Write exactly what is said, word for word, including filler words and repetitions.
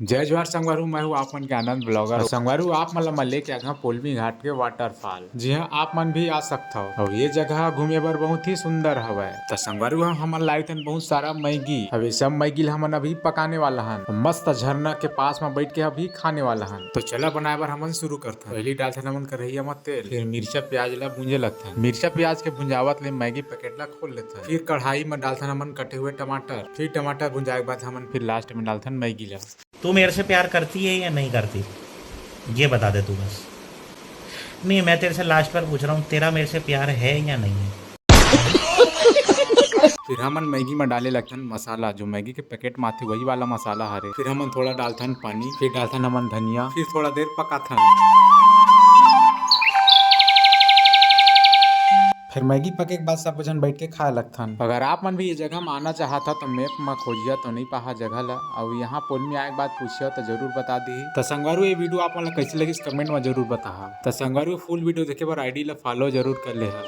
जय जोहार संगवारी हो, मैं हूँ आप मन के आनंद blogger। संगवारी हो, आप मन ला मैं लेके आ गे हँव पोलमी घाट के waterfall। जी हाँ, आप मन भी आ सकथव। अउ ये जगह घूमे बर बहुत ही सुंदर हवय। त संगवारी हो, हमन लाए हन बहुत सारा मैगी। अब ये सब मैगी ला हमन अभी पकाने वाला हन। मस्त झरना के पास में बैठ के अभी खाने वाला हन। तो चला बनाए बर हमन शुरू करथन। पहली डालथन हमन करहिया में तेल, फिर मिर्चा प्याज ला भूंजे लगथन। मिर्चा प्याज के भुंजावत ले मैगी packet ला खोल लेथन। फिर कढ़ाई में डालथन हमन कटे हुए टमाटर, फिर टमाटर भुंजाए के बाद हमन फिर last में डालथन मैगी ला। तू मेरे से प्यार करती है या नहीं करती, ये बता दे तू बस। नहीं, मैं तेरे से last बार पूछ रहा हूँ, तेरा मेरे से प्यार है या नहीं है? फिर हमन मैगी में डाले लगथन मसाला, जो मैगी के packet में आथे, वही वाला मसाला हरे। फिर हमन थोड़ा डालथन पानी, फिर डालथन हमन धनिया, फिर थोड़ा देर पकाथन। फिर मैगी पके के बाद सब झन बैठ के खाए लगथन। अगर आप मन भी ये जगह में आना चाहत हा, तो map में खोजिया तो नहीं पाहा जगह ला, अउ यहाँ पोलमी आए के बाद पूछिया तो जरूर बता दी। तो संगवारी हो, ये video आप मन ला कैसे लगिस, comment में जरूर बताहा। तो संगवारी हो, full video देखे बर I D ला follow जरूर कर लेहा।